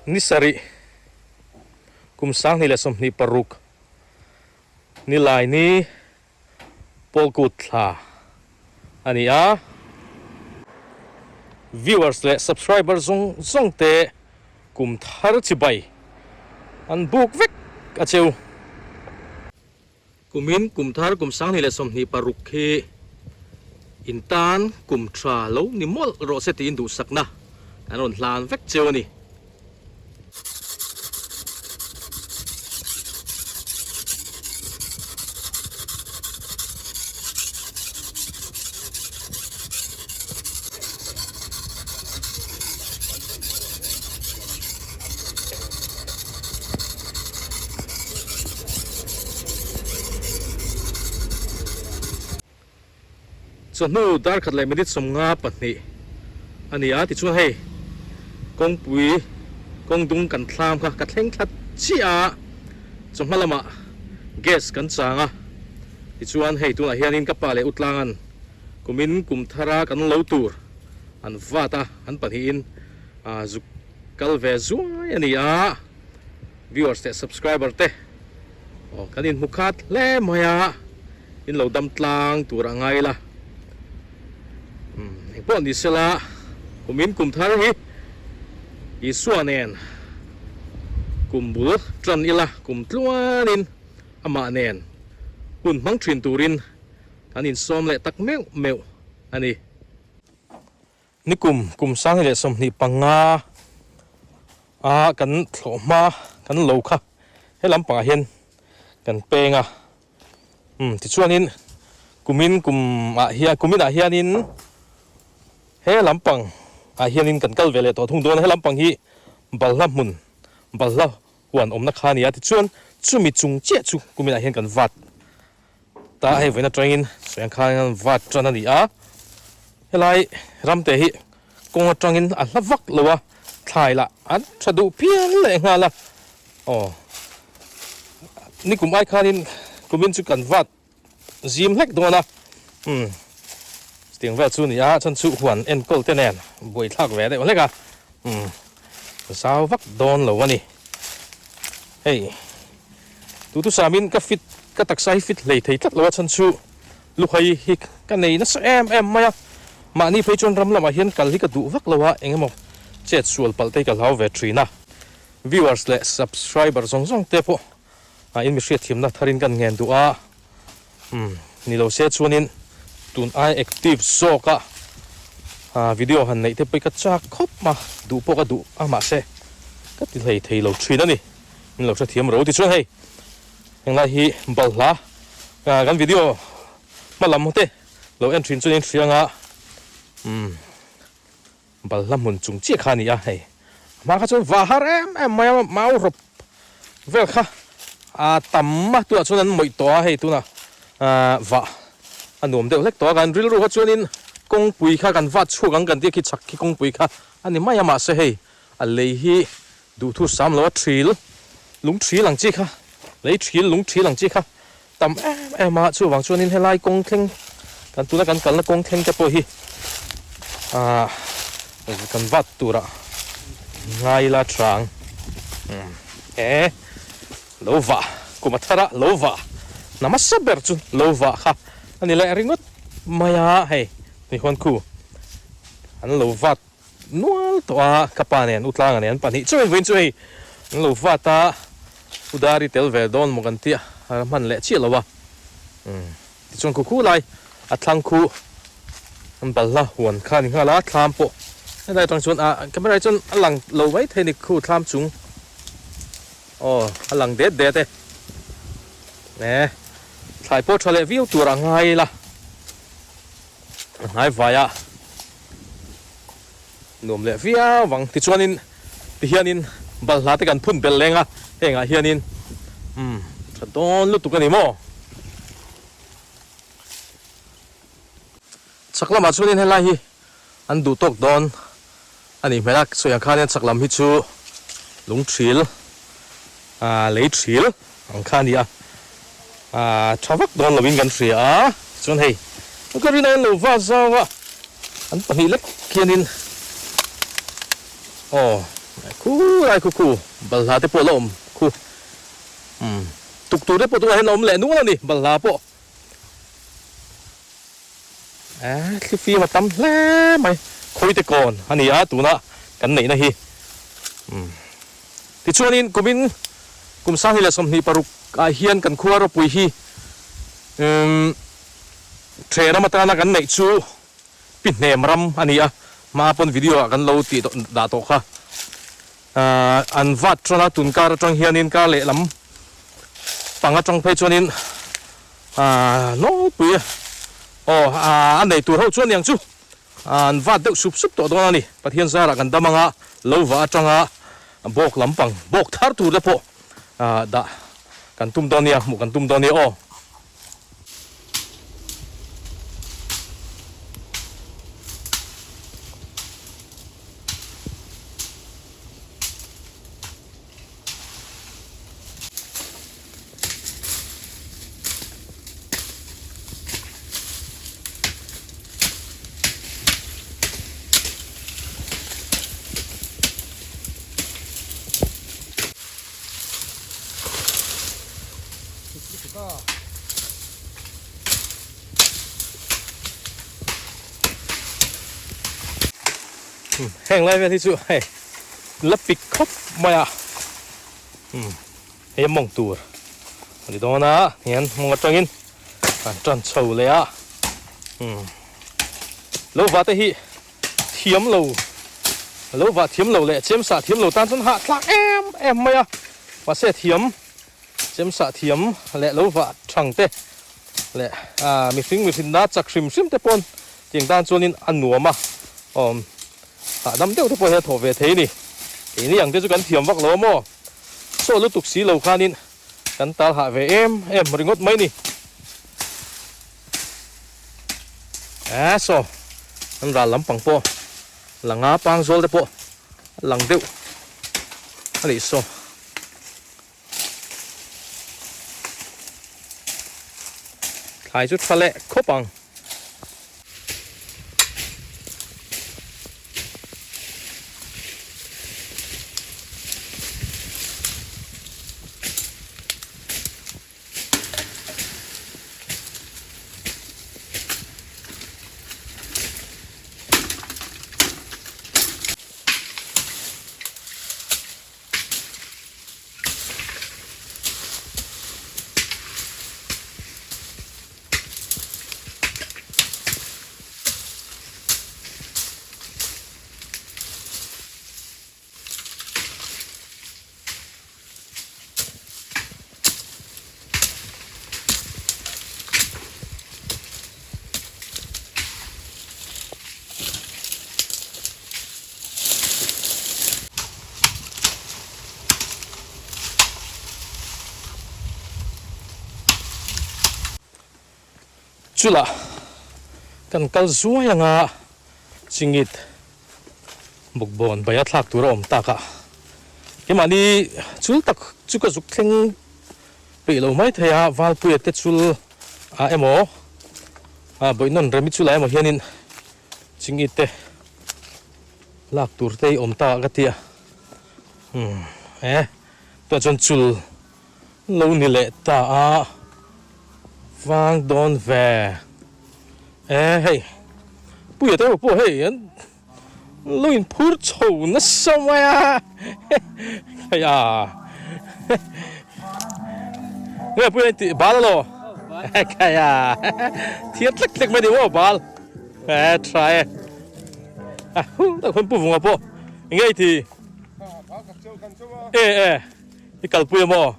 Ni sarih kum 2026 Nilaini Pawlkut thla a ni a. Viewers leh subscriber zawng zawng te kum thar chibai an buk vek a cheu. Kumin kum thar kum 2026 hi in tan kum tha lo ni mawlh rawh se tiin duhsakna kan rawn hlan vek cheu a ni. Chawhnu dar khat leh minute 52 a ni a, tichuan hei kawngpui kawng dung kan thlam kha ka thleng thla chiah a, chawhma lamah gas kan chang a, tichuan hei tunah hianin ka pa leh Utlangan kumin kum thara kan lo tur an vat a, an pahnihin zuk kal ve zuai a ni a, viewers leh subscriber te aw kan inhmu khat hle mai a. In lo dam tlang tur a ngai la. Umm engpawh ni sela kumin kum thar hi Isua nen kum bul tan ila kum tluanin amah nen hun hmang thin turin kan insawm leh tak meuh meuh a ni. Nikum kum 2025 a kan thlawh hma kan lo kha he lampangah hian kan peng a, umm tichuanin kumin kum ah hian kumin ah hianin he lampang ah hianin kan kal ve leh tawh thung dawn a, he lampang hi balhla hmun balhla huan awmna kha a ni a, tichuan chumi chung chiah chu kumin ah hian kan vat. Ta hei vawiin atangin sawi ang khan an vat tan a ni a, helai ramte hi kawng atangin a hla vak lo a, thlai lah an tha duh phian leh nghal a, aw nikum ai khanin kumin chu kan vat zim hlek dawn a, umm chutiang vel chu a ni a, chhan chu huan enkawl te nen buaithlak ve deuh hlek a, umm zau vak dawn lo a ni hei. Tutusamin ka fit ka taksa hi fit hlei thei tlat lo a chhan chu luhai hi ka nei nasa em em mai a, mahni phei chuan ram lamah hian kal hi ka duh vak lo a, eng emaw chet sual palh te hi ka hlau ve thin a. Viewers leh subscriber zawng zawng te pawh a in mi hriatthiamna tharin kan ngen duh a, umm ni lo se chuanin tun ai active zawk a video han neih te pawh hi ka chak khawp a, duh pawh ka duh a mahse ka ti hlei thei lo thin a ni. Min lo hrethiam ro tichuan hei henglai hi balhla kan video hma lam te lo en thin chuan in hria anga umm balhla hmun chung chiah kha a ni a hei a hma kha chuan vah har em em mai a mau rawp vel kha a tam a tunah chuan an mawih tawh a hei tunah ah vah a nuam deuh hlek tawh a kan rilru kha chuanin kawngpui kha kan vat chhuak ang kan tih a khi chhak khi kawngpui kha a ni mai a mahse hei a lei hi Duhthu sam lo a thil lung thil ang chi kha lei thil lung thil ang chi kha tam em em a chuvang chuanin helai kawng thleng kan tuna kan kalna kawng thleng te pawh hi ah kan vat turah ngai ila tha ang e lo vah kum a thar a lo vah na hmasa ber chu lo vah kha a ni leh ringawt mai a hei ni huan khu an lo vat. Nual tawh a, ka pa nen U Tlanga nen an pahnih chauhin vawiin chu hei an lo vat a, U Dari tel ve dawn maw kan tia a hman leh chiah lo a, umm tichuan khu khu lai a thlang khu an balhla huan kha a ni nghal a, thlam pawh helai atang chuan ah camera hi chuan a lang lo mai thei a ni khu thlam chung aw a lang det det e, e thlai pawh tha leh viau tur a ngai ila a hnai vai a. Nuam leh viau vang. Tichuanin tihianin balhla te kan phun belh leng a, hengah hianin umm tha dawn lutuk a ni maw? Chhak lamah chuanin helai hi an duh tawk dawn a nih hmel a, sawi ang khanin chhak lam hi chu lung thil ah lei thil ang kha a ni a, ah tha vak dawn lovin kan hria a, chuan hei ka rin aiin lo va zau a, an pahnih lek khianin aw. Khulai khu khu balhla te pawh la awm khu. Umm tuk tur te pawh tunah hian a awm leh nual a ni balhla pawh. Eh thlifim a tam hle mai. Khawite kawn a ni a tuna kan neihna hi. Umm tichuanin kumin kum 2026 ah hian kan khua ropui hi umm ṭhenawm atana kan neih chu Pi hnem ram a ni a, hma pawn video ah kan lo tih dah tawh kha. An vat tan a, tun kar atang hianin kar lehlam pang atang phei chuanin nawlpui aw a nei tur ho chuan niang chu an vat deuh sup sup tawh dawn a ni. Pathian zarah kan dam anga lo vah atanga bawk lampang bawk thar tur te pawh dah kan tum dawn nia, hmuh kan tum dawn nia aw. Heng lai vel hi chu hei la pik khawp mai a hei a mawng tur a ni dawn a hian mawng atangin an tan chho leh a lo va te hi thiam lo lo va thiam lo leh chem sah thiam lo tan chuan hahthlak em em mai a mahse thiam Chem sah thiam leh lo vah thang te leh mihring mihrinna chak hrim hrim te pawn tiang tan chuanin a nuam a, awm hahdam deuh te pawh hian a thawh ve thei a ni. Keini ang te chu kan thiam vak lo a maw? Saw lutuk si lo khanin kan tal hah ve em em ringawt mai ni. Aaa saw an ral lampang pawh langa pang zawl te pawh a lang deuh a nih saw. Thlai chu tha leh khawp ang. Chulah kan kal zuai anga chingit bawkbawn bai a thlak tur a awm tak a, keimahni chul tak chu ka zuk thleng peih lo mai thei a, Valpuia te chul ah emaw bawihnawn remi chulah emaw hianin chingit te Lak tur te i awm ta ka tia. Umm e tunah chuan chul lo ni leh ta a vang dawn ve e hei puia te pawh hei an lo in phur chho nasa mai a hei a nge puia in tih bal alo hei a thiam tlek tlek mai ni maw bal e tha e. A hu tak hun pu vunga pawh enge i ti? E e i kalpui a maw?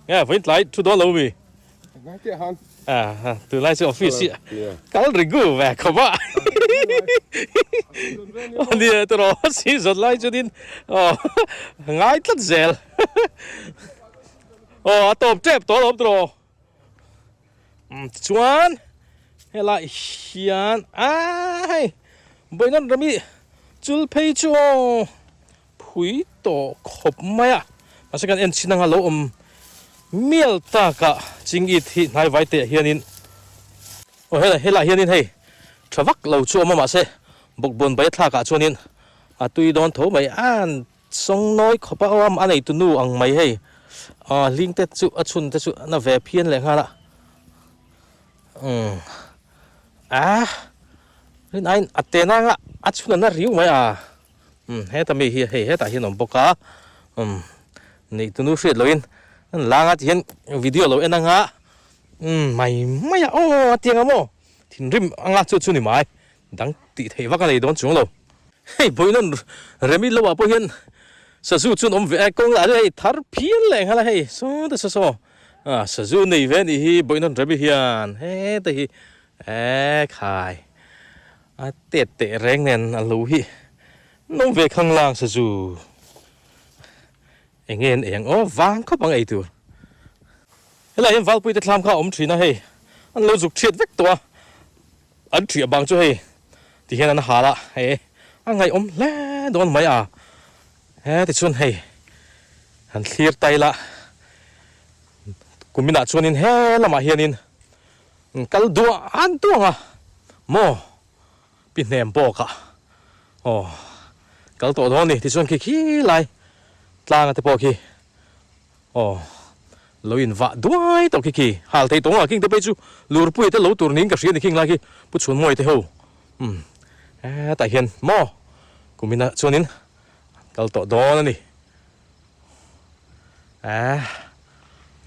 Nge vawiin tlai thu dawn lo mi? A tunlai chu office hi kal ri gu ve khawp a. Nia tawh season lai chuanin aw ngai tlat zel. Aw a tawp tep tawh alawm tawh. Tichuan helai hian aa hei Bawihnawn rami chul phei chu aw phui tawh khawp mai a mahse kan en chin anga lo awm mial tak a ching it hi hnai vai te ah hianin aw helai helai hianin hei tha vak lo chu a awm a mahse bawkbawn bai a thlak ah chuanin a tui dawn tho mai an. Sawng nawi khawp a awm a neitu nu ang mai hei aw hling te chu a chhun te chu a na ve phian leh nghal a umm ah rin aiin a te nang a a chhun a na riu mai a umm heta mi hi hei hetah hian a awm bawk a umm neitu nu hriat lohin an lang a tihian video lo en anga umm mai mai a aw a tiang a maw thinrim anga chu chu ni mai. Dang tih theih vak a nei dawn chuang lo. Hei Boinawn Remi lo ah pawh hian sazu chu an awm ve a, kawng lah chu hei thar phian leh nghal a hei saw te saw saw ah sazu nei ve anih hi Boinawn Remi hian heta hi eh khai a tet teh reng nen a lo hi an awm ve khang lang sazu eng nge an ei ang aw vang khawp ang ei tur. Helai hian Valpui te thlam kha a awm thin a hei an lo zuk thiat vek tawh a. An ṭhiah bang chu hei ti hian an hal a, hei a ngaihawm hle dawn mai a, he tichuan hei han thlir ta ila kuminah chuanin he lamah hianin kal duah an duang a maw pi hnem bawk a aw kal tawh dawn a ni tichuan khi khi lai tlanga te pawh khi. Aw, lo in vah duai tawh khi khi, hal thei tawng ah khing te phei chu lurpui te lo tur niin ka hria ni khing lai khi Pu Chhunmawi te ho umm hetah hian maw kumin ah chuanin kal tawh dawn a ni. Eh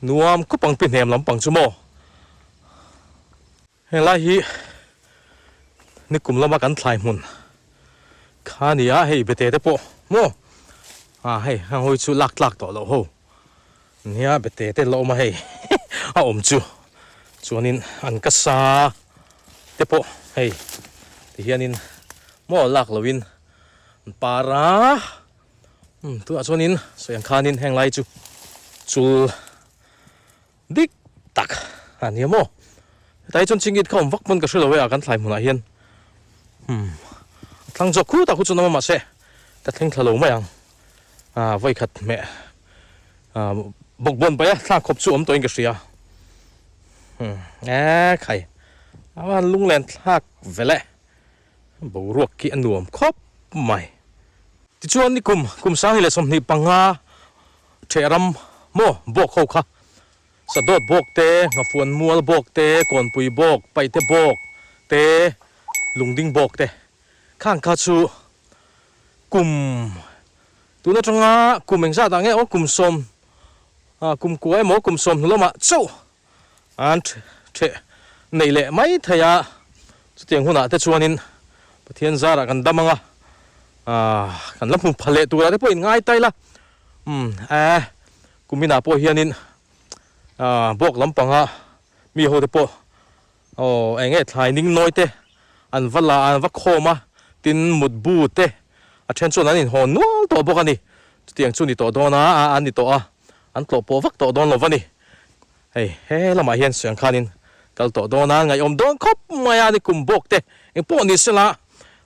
nuam khawp ang pi hnem lampang chu maw. Heng lai hi nikum lama kan thlai hmun kha a ni a, hei bete te pawh maw ah hei heng hawi chu lak tlak tawh loh ho nia bete te la awm a hei a awm chu chuanin an ka sa te pawh hei tihianin maw lak lohin an par a tunah chuanin sawi ang khanin heng lai chu chul. Dik tak a nia maw? Hetah hi chuan chingit kha awm vak pawn ka hre lo e a kan thlai hmunah hian umm a thlang zawk khut a khu chuan awm a mahse ka thleng thla lo mai ang ah vawikhat hmeh ah bawkbawn paih a thlak khawp chu awm tawhin ka hria umm e khai a van lunglen thlak velh e boruak khi a nuam khawp mai. Tichuan nikum kum 2025 Ṭhehram maw bawk ho kha Sadawt bawk te, Nghafuan mual bawk te, Kawnpui bawk, Paihte bawk te, Lungding bawk te khang kha chu kum tun aṭanga kum engzat ah nge aw kum sawm kum kua emaw kum 10 hnu lamah chauh an ṭheh neih leh mai thei a, chutiang hunah te chuanin Pathian zarah kan dam ang a, kan la hmu pha leh turah te pawh in ngai ta ila, umm eh kuminah pawh hianin bawk lampanga mi ho te pawh aw eng nge thlai ning nawi te an va la an va khawm a, tin mutbu te a then chuan an inhawn nual tawh bawk a ni, chutiang chu ni tawh dawn a, an ni tawh a, an tlawh pawh vak tawh dawn lo va ni. Hei he lamah hian suang khanin kal tawh dawn a, ngaihawm dawn khawp mai a ni kum bawk te eng pawh ni sela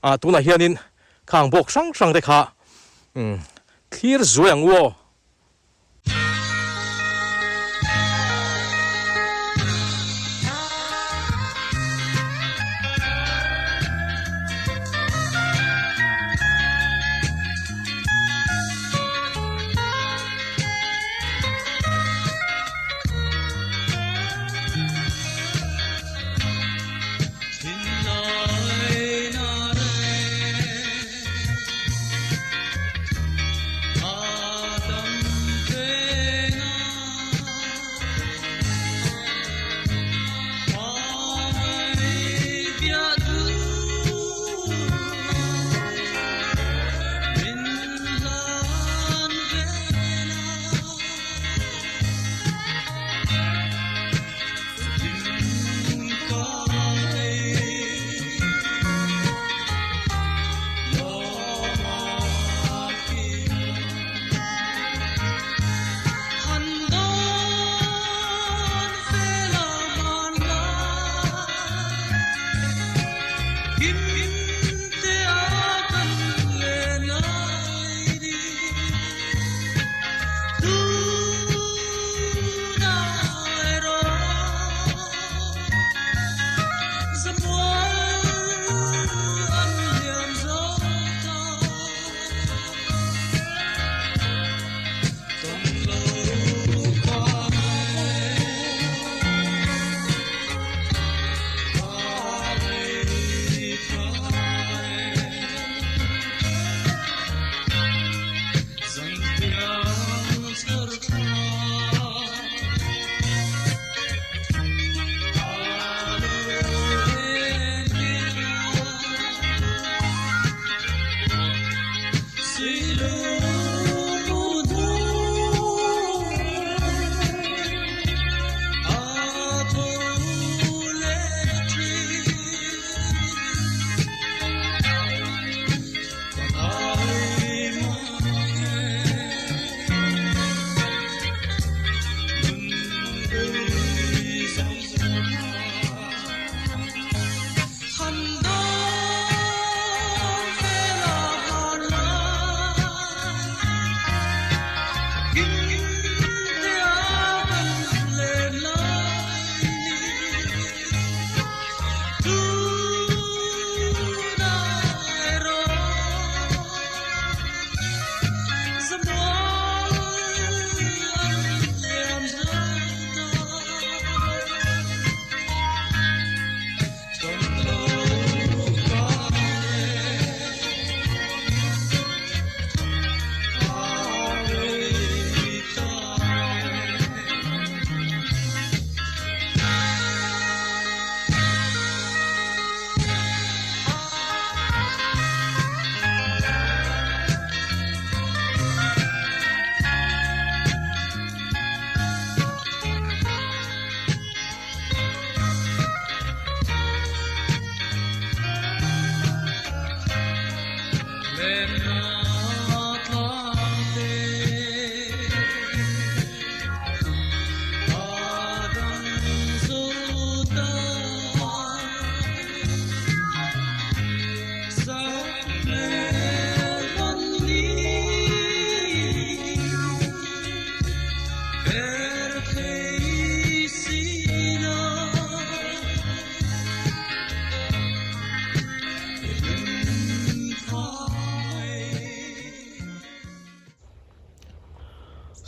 ah tunah hianin khang bawk hrang hrang te kha umm thlir zuai ang u aw.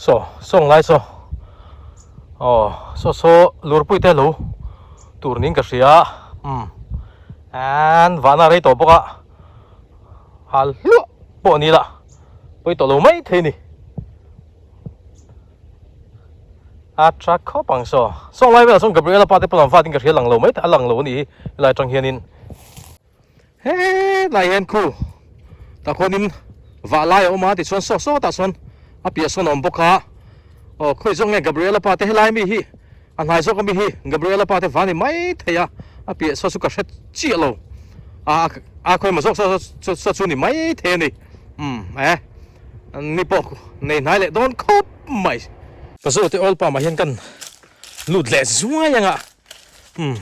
Saw sawng lai saw aw saw saw lurpui te lo tur niin ka hria umm an vahna rei tawh bawk a hal hluah pawh ni la pawi tawh lo mai thei a ni a tha khawp ang saw sawng lai velah sawn Gabriela pa te pawh an vat in ka hria lang lo mai a lang lo a nih hi helai atang hianin. Hetlai hian khu tah khuanin vah lai a awm a tichuan saw saw tah chuan a piah sawn a awm bawk a aw khawi zawk nge Gabriela pa te helai mi hi a hnai zawk ami hi Gabriela pa te va ni mai thei a a piah saw chu ka hre chiah lo a a khawi emaw zawk saw saw chu ni mai thei a ni umm e ni pawh nei hnai leh dawn khawp mai. Ka zawhte oil palm ah hian kan lut leh zuai ang a umm.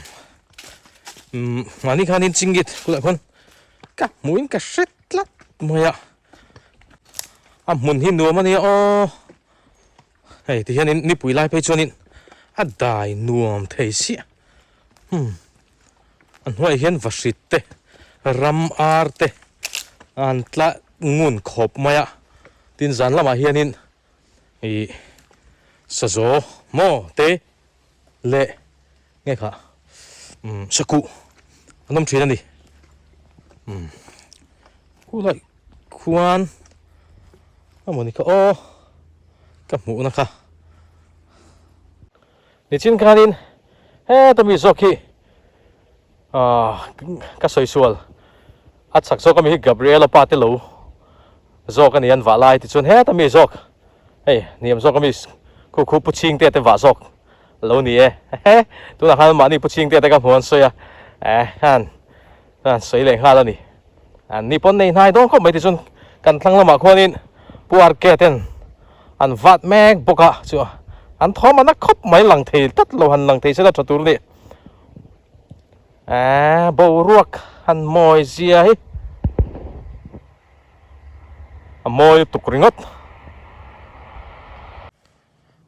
Umm mahni khanin chingit kulh ah khuan ka hmuhin ka hre tlat mai a a hmun hi nuam a nia aw hei ti hianin nipui lai phei chuanin a dai nuam thei siah umm a hnuaiah hian vahrit te ram ar te an tla ngun khawp mai a tin zan lamah hianin ih sazaw maw te leh nge kha umm sakuh an awm thin a ni umm khulai khuan amawni kha aw ka hmuhna kha nichin khanin heta mi zawk hi ah ka sawi sual a chhak zawk ami hi Gabriela pa te lo zawk a ni an vah lai tichuan heta mi zawk hei hniam zawk ami khu khu pu chhing te te vah zawk lo ni e hehe tunah khan mahni pu chhing te te ka hmu an sawi a eh khan khan sawi leh nghal a ni an ni pawn nei hnai dawn khawp mai tichuan kan thlang lamah khuanin pu RK ten an vat mek bawk a chu an thawm a na khawp mai lang thei tlat lo han lang thei se la tha tur a ni. Eee boruak han mawi zia hi a mawi lutuk ringawt.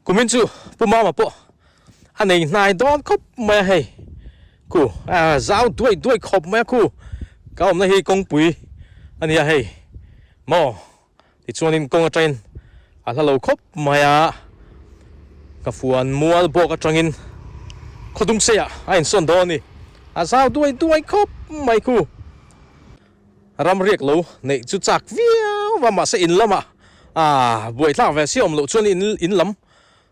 Kumin chu Pu Mama pawh a nei hnai dawn khawp mai a hei khu a zau duai duai khawp mai a khu ka awmna hi kawngpui a nia hei maw. Tichuanin kawng atangin a hla lo khawp mai a, ka fuan mual bawk atangin khawdung seiah a insawn dawn a ni. A zau duai duai khawp mai khu. Ram riak lo neih chu chak viau va mahse in lamah ah buaithlak ve si awm loh chuan in lam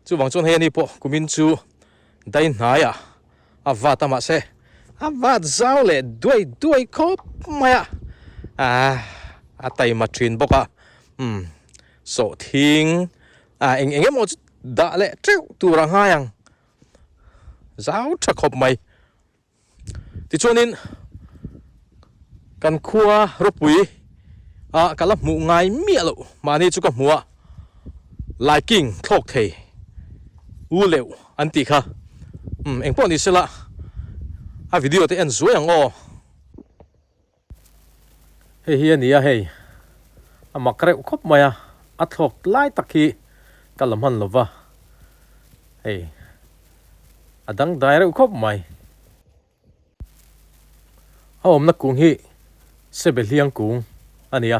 chuvang chuan hei ani pawh kumin chu dai hnaiah A vat a mahse a vat zau leh duai duai khawp mai a, ah a taima thin bawk a, umm sawhthing ah eng eng emaw chu dah leh teuh tur a ngai ang, zau tha khawp mai. Tichuanin kan khua ropui ah ka la hmuh ngai miah loh mahni chu ka hmu a, Laiking thlawk thei u leuh an tih kha umm eng pawh ni sela a video te en zuai ang aw. Hei hi a ni a hei a mak reuh khawp mai a a thlawk lai tak hi ka la hman lova hei a dangdai reuh khawp mai. A awmna kung hi sebe hliang kung a ni a,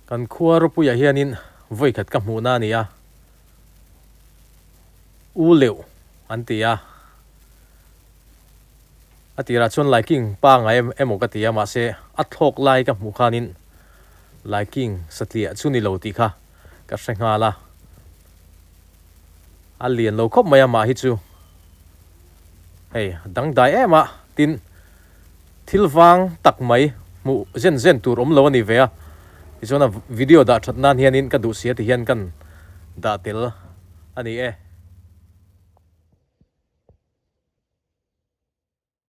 kan khua ropuiah hianin vawikhat ka hmuhna a ni a, U leuh an ti a, a tirah chuan Laiking pangai emaw ka ti a mahse a thlawk lai ka hmuh khanin Laiking satliah chu ni lo tih kha ka hre nghal a. A lian lo khawp mai a mah hi chu hei dangdai em a tin thil vang tak mai hmuh zen zen tur awm lo a ni ve a tichuan a video dah that nan hianin ka duh sia ti hian kan dah tel a ni e.